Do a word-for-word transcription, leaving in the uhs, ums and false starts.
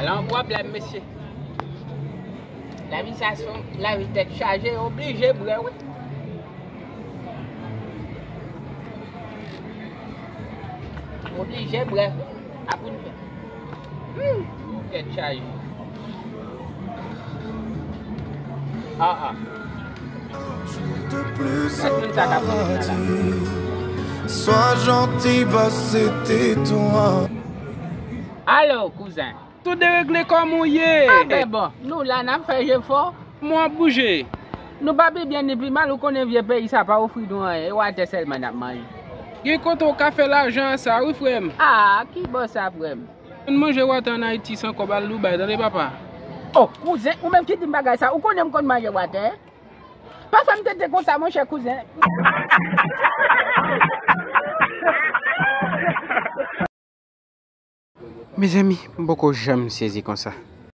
Lan pwoblèm, mesye. Lavi sa se yon lavi tèt chaje, oblije bwè, wi. Oblije bwè. Apre n fè. Hmm, tèt chaje. Ah, ah. Gad moun sa k ap moute la, la. Sois gentil, boss, c'était toi. Alo, kouzen. Tout deregle, kòman w ye? Ah, ben bon, nou la, n ap fè jefò. Mwen ap bouje. Nou pa pi byen ni pi mal, ou konnen vye peyi sa pa ofri nou anyen, e watè sèlman n ap manje. Gen kote w ka fè lajan sa, wi, frè m. Ah, ki bò sa, frè m? Konn manje watè ann Ayiti san kòb al Dubai, tande papa. Oh, kouzen, ou menm ki di m bagay sa, ou konnen m konn manje watè? Pa fè m tete konsa, monchè kouzen. Mezanmi, m poko janm sezi konsa.